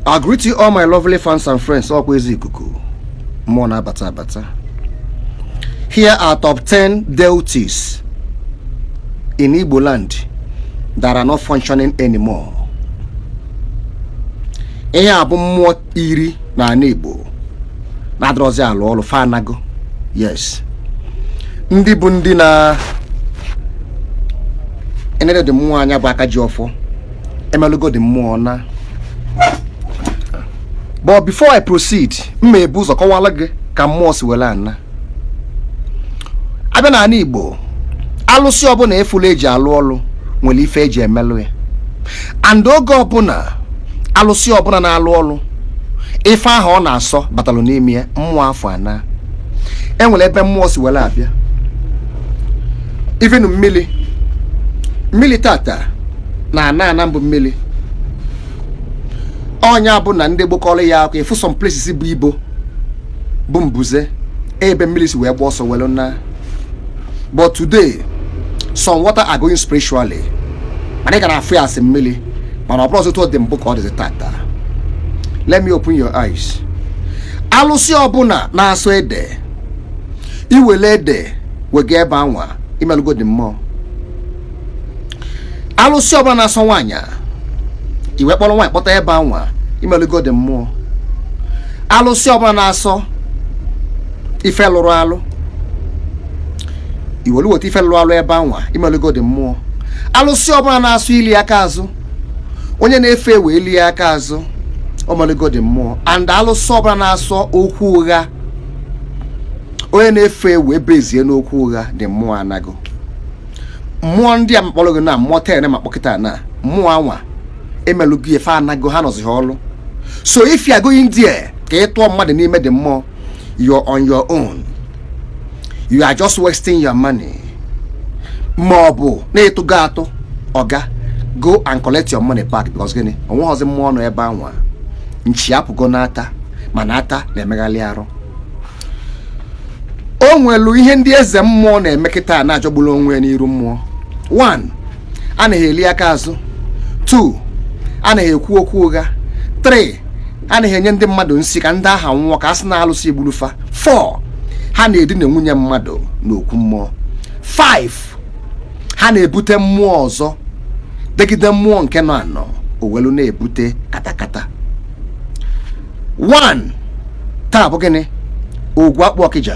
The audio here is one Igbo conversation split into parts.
I greet you all, my lovely fans and friends. Ọkwa ezi ikuku mmụọ na-abata abata. Here are top 10 deities in Igbo land that are not functioning anymore. Ihe a bụ mmụọ 10 na ala Igbo na-adọrọzi alụ ọlụ fa anago. Yes. Ndị bụ ndị na enere dị mmụọ anya bụ aka ji ọfọ emelụgo dị mmụọ na. But before I proceed, m ebu ụzọ kọwala gị ka mmụọ si were ana abịa n'ala Igbo. Alụsị ọbụla efula eji alụ ọlụ nwere ife eji emelụ ya, and oge ọbụla alụsị ọbụla na-alụ ọlụ, ife ahụ ọ na-asọ batalụ n'ime ya, mmụọ afọ ana. Enwere ebe mmụọ si were abịa. Even mmiri, mmiri tata na ana ana mbụ mmiri ọnya bụ na ndị gbokọrọ ya akwa efu. Some places bụ ibo bụ mbuze ebe mmiri si wee gba ọsọ were na. But today, some water are going spiritually, mana ị ga na-afụ ya asị mmiri, mana ọ bụrụ ọzọ dị mbụ ka ọ dịzị tata. Let me open your eyes. Alụsị ọbụla na-asụ ede, iwele ede wega ebe anwa, imelụgo dị mmụọ. Alụsị ọbụla na-asọ nwaanyị, iwe kpọrọ nwaanyị kpọta ebe anwa, imelụgo dị mmụọ. Alụsị ọbụla na-asọ ife lụrụ alụ, iwelu weta ife lụrụ alụ ebe anwa, imelụgo dị mmụọ. Alụsị ọbụla na-asụ ili aka azụ, onye na-efe ewe eli aka azụ, omelụgo dị mmụọ. And alụsị ọbụla na-asọ okwu ụgha, onye na-efe ewe bezie n'okwu ụgha, dị mmụọ anago. Mmụọ ndị a mkpọrọ gị na mmụọ 10 ma kpọkịta na mmụọ anwa emelụgo ife anago, ha nọzi ha ọlụ. So if you are going there ka ị tụọ mmadụ n'ime dị mmụọ, you're on your own. You are just wasting your money. Ma ọ bụ na-ịtụgo atụ ọga, go and collect your money back, because gịnị? Onweghọzi mmụọ nọ ebe anwa. Nchi apụgo n'ata, mana ata na-emeghalị arụ. O nwelu ihe ndị eze mmụọ na-eme kịta na-ajọgburu onwe ya n'iru mmụọ. 1, anaghị eli aka azụ. 2, anaghị ekwu okwu ụgha. 3, anaghị enye ndị mmadụ nsị ka ndị aha nwụọ ka a sị na alụsị egburufa. 4, ha na-edina nwunye mmadụ n'okwu mmụọ. 5, ha na-ebute mmụọ ọzọ degide mmụọ nke nọ anọ owelu na-ebute katakata. 1, taa bụ gịnị? Ogwu akpụ ọkịja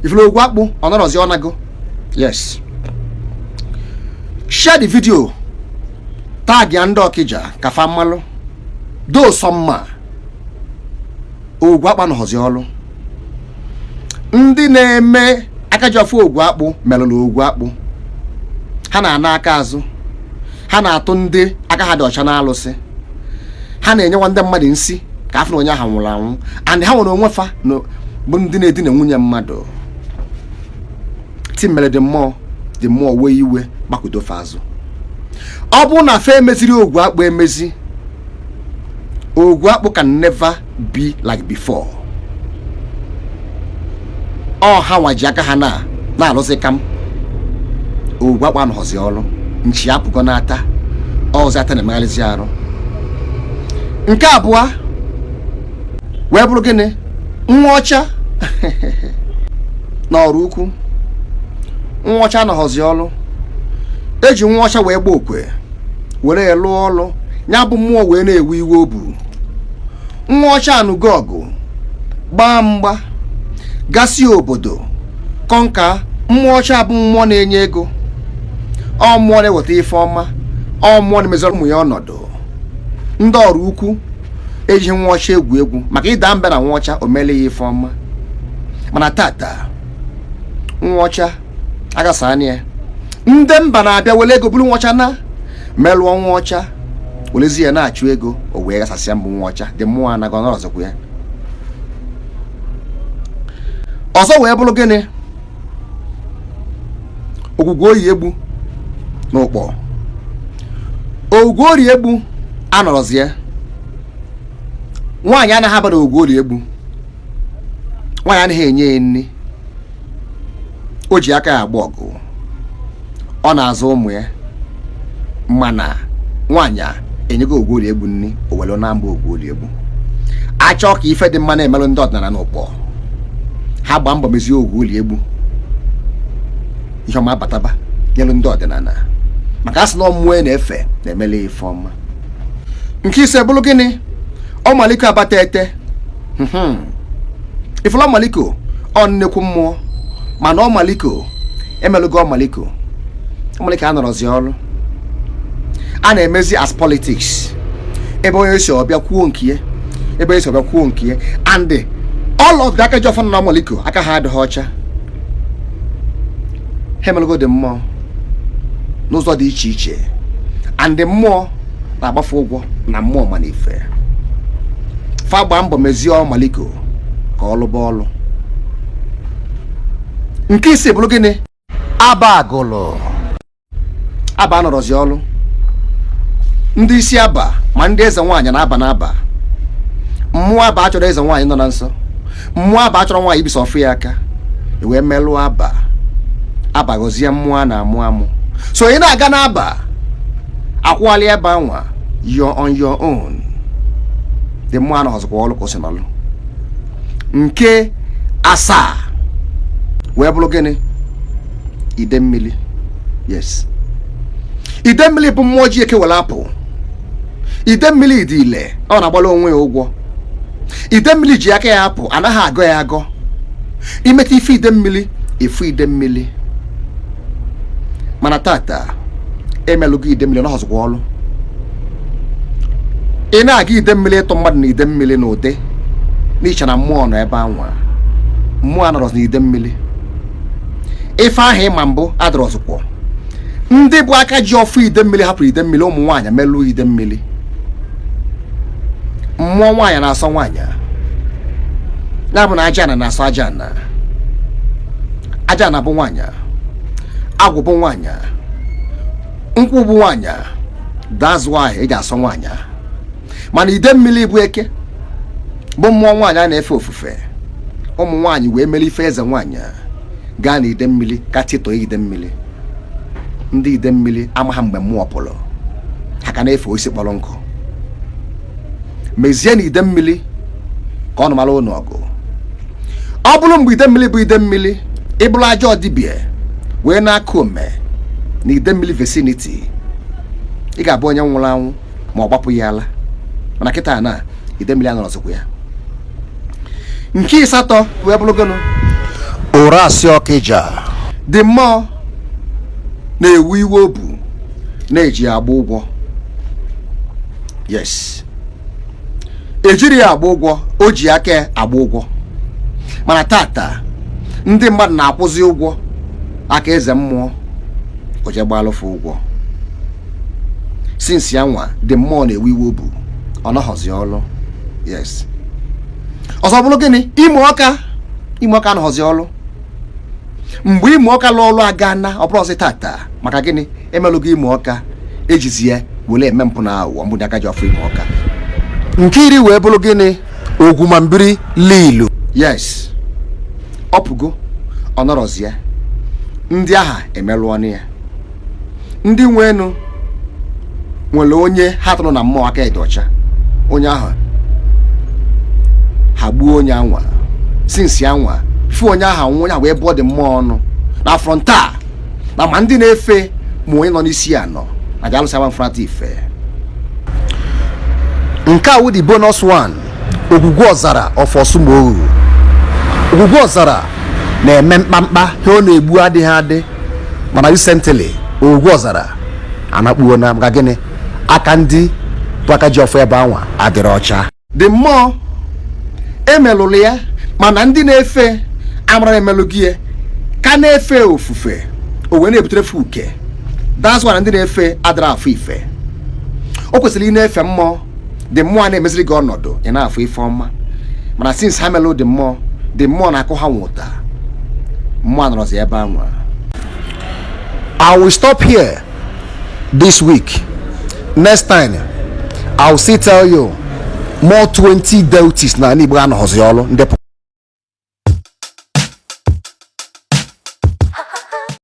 ifuru ogwu akpụ ọ nọrọzi ọnago. Yes, share the video, tag ya ndị ọkịja ka fa mmalụ dosọ mma. Ogwu akpụ anọghọzi ọlụ. Ndị na-eme akajiọfọ ogwu akpụ merụrụ ogwu akpụ. Ha na-ana aka azụ, ha na-atụ ndị aka ha dị ọcha na alụsị, ha na-enyewa ndị mmadụ nsi ka afọ na onye ahụ nwụrụ anwụ, and ha nwere onwe fa bụ ndị na-edina nwunye mmadụ. Ti mere dị mmụọ, dị mmụọ wee iwe gbakwudo fa azụ. Ọ bụrụ na fa emeziri ogwu akpụ emezi, ogwu akpụ can never be like before. Ọ ha nwa ji aka ha na na-alụzi kam ogwu akpụ anọghọzi ọrụ. Nchi apụgo n'ata ọzọ, ata na-emegharịzi arụ. Nke abụọ wee bụrụ gịnị? Nwa ọcha n'ọrụ ukwu. Nwa ọcha anọghọzi ọrụ. Eji nwa ọcha wee gba okwe were ya lụọ ọrụ ya bụ mmụọ wee na-ewe iwe obu. Nwa ọcha anụgo ọgụ, gbaa mgba, gasị obodo kọnka. Mmụọ ọcha bụ mmụọ na-enye ego, ọ mmụọ na-eweta ife ọma, ọ mmụọ na-emeziri ụmụ ya ọnọdụ. Ndị ọrụ ukwu ejighị nwa ọcha egwu egwu, maka ịda mba na nwa ọcha o mele ya ife ọma. Mana tata, nwa ọcha agasa anya ya, ndị mba na-abịa were ego buru nwa ọcha na merụọ nwa ọcha, werezi ya na-achụ ego, o wee ghasasịa mbụ nwa ọcha dị mmụọ anaghị ọnọrọzikwa ya ọzọ. Wee bụrụ gịnị? Ogwugwu oyi egbu na ụkpọ. Ogwugwu ori egbu anọrọzi ya. Nwaanyị anaghị aba na ogwugwu ori egbu. Nwaanyị anaghị enye ya nri. O ji aka ya agba ọgụ, ọ na-azụ ụmụ ya, mana nwaanyị a Enyego Ogwuoli Egbu nni, o welu na mba Ogwuoli Egbu achọọ ka ife dị mma na-emelụ ndị ọdịnala n'Ụkpọ. Ha gbaa mbọ mezie Ogwuoli Egbu, ihe ọma bataba nyelu ndị ọdịnala, maka a sị na mmụọ na-efe na-emele ife ọma. Nke ise bụrụ gịnị? Ọmaliko Abatete. Ifụla Ọmaliko, ọ nnekwu mmụọ, mana Ọmaliko emelụgo. Ọmaliko, Ọmaliko anọrọzi ọrụ a na-emezi as politics, ebe onye si ọbịa kwuo nke ya, ebe onye si ọbịa kwuo nke ya, and all of the aka ji ọfọ na Ọmaliko, aka ha adịghị ọcha. Ha emelụgo dị mmụọ n'ụzọ dị iche iche, and mmụọ na-agbafe ụgwọ na mmụọ. Mana ife fa gbaa mbọ mezie Ọmaliko ka ọ lụba ọlụ. Nke ise bụrụ gịnị? Aba Agụlụ. Aba anọrọzi ọlụ. Ndị isi aba ma ndị eze nwaanyị na-aba n'aba mmụọ. Aba achọrọ eze nwaanyị nọ na nsọ. Mmụọ aba achọrọ nwaanyị ibisa ọfụ ya aka wee melụọ aba. Aba gọzie mmụọ a na-amụ amụ. So ị na-aga n'aba akwụghalị ebe anwa, you're on your own. The mmụọ anọghọzikwa ọlụ ka o si nọlụ. Nke asaa wee bụrụ gịnị? Ide mmiri. Yes, ide mmiri bụ mmụọ ji eke were apụ. Ide mmiri dị ile, ọ na-agbara onwe ya ụgwọ. Ide mmiri ji aka ya apụ, anaghị agọ ya agọ. Imeta ife ide mmiri, efu ide mmiri. Mana tata emelụgo ide mmiri, nọghọzikwa ọlụ. Ị na-aga ide mmiri ịtụ mmadụ na ide mmiri na ụdị n'iche na mmụọ nọ ebe anwa. Mmụọ anọrọzi n'ide mmiri. Ife ahụ ịma mbụ adọrọzikwa. Ndị bụ aka ji ọfụ ide mmiri hapụrụ ide mmiri. Ụmụ nwaanyị melụọ ide mmiri. Mmụọ nwaanyị na-asọ nwaanyị, ya bụ na aja ana na-asọ aja ana. Aja ana bụ nwaanyị, agwụ bụ nwaanyị, nkwụ bụ nwaanyị. That's why eji asọ nwaanyị. Mana ide mmiri bụ eke, bụ mmụọ nwaanyị a na-efe ofufe. Ụmụ nwaanyị wee mere ife eze nwaanyị, gaa na ide mmiri ka titọ ide mmiri. Ndị ide mmiri amaha mgbe mmụọ pụrụ, ha ka na-efe osisi kpọrọ nkụ. Mezie na ide mmiri ka ọ nụmara ụnụ ọgụ. Ọ bụrụ mgbe ide mmiri bụ ide mmiri, ịbụrụ ajọ dibịa wee na-akụ ome na ide mmiri vicinity, ị ga-abụ onye nwụrụ anwụ ma ọ gbapụ ya ala. Mana kịta na ide mmiri anọrọzikwa ya. Nke ịsatọ wee bụrụ gịnị? Ụra asị Ọkịja dị. Mmụọ na-ewu iwe obu na-eji agba ụgwọ. Yes, ejiri ya agba ụgwọ, o ji aka agba ụgwọ. Mana tata ndị mmadụ na-akwụzi ụgwọ aka eze mmụọ, o je gbalụfụ ụgwọ. Since ya nwa dị, mmụọ na-ewe iwe obu, ọ nọghọzi ọlụ. Yes, ọzọ bụrụ gịnị? Ime Ọka. Ime Ọka anọghọzi ọlụ. Mgbe Ime Ọka lụọ ọlụ aga na ọ bụrụ ọzọ tata. Maka gịnị? Emelụgo Ime Ọka, ejizi ya were eme mpụ na aghụghọ mbụ aka ji ọfụ Ime Ọka. Nke 10 wee bụrụ gịnị? Ogwumambiri Lilu. Yes, ọ pụgo, ọ nọrọzi ya. Ndị agha emelụọnụ ya. Ndị nwenu nwere onye ha tụrụ na mmụọ aka dị ọcha, onye ahụ ha gbuo onye anwa. Since anwa fụ onye ahụ anwụ, onye ahụ wee bụọ dị mmụọ ọnụ na frontal na ma ndị na-efe ma onye nọ n'isi ya nọ na ji alụsị agba mfrata ife. Nke a wụ the bonus one, Ogwugwu Ọzara of Ọsụmohu. Ogwugwu Ọzara na-eme mkpamkpa, ihe ọ na-egbu adịghị adị. Mana recently Ogwugwu Ọzara anakpuo na maka gịnị? Aka ndị bụ aka ji ọfọ ebe anwa adịrị ọcha. Dị mmụọ emelụrụ ya, mana ndị na-efe amara emelụ gị ya ka na-efe ofufe, o wee na-ebutere fe uke. That's why na ndị na-efe adịrị afụ ife. O kwesịrị ị na-efe mmụọ dị, mmụọ a na-emeziri gị ọnọdụ, ị na-afụ ife ọma. Mana since ha melụ dị mmụọ, dị mmụọ na-akụ ha nwụta, mmụọ anọrọzi ebe anwa. I will stop here this week. Next time I will still tell you more 20 deities na Igbo anọghọzi ọrụ ndị.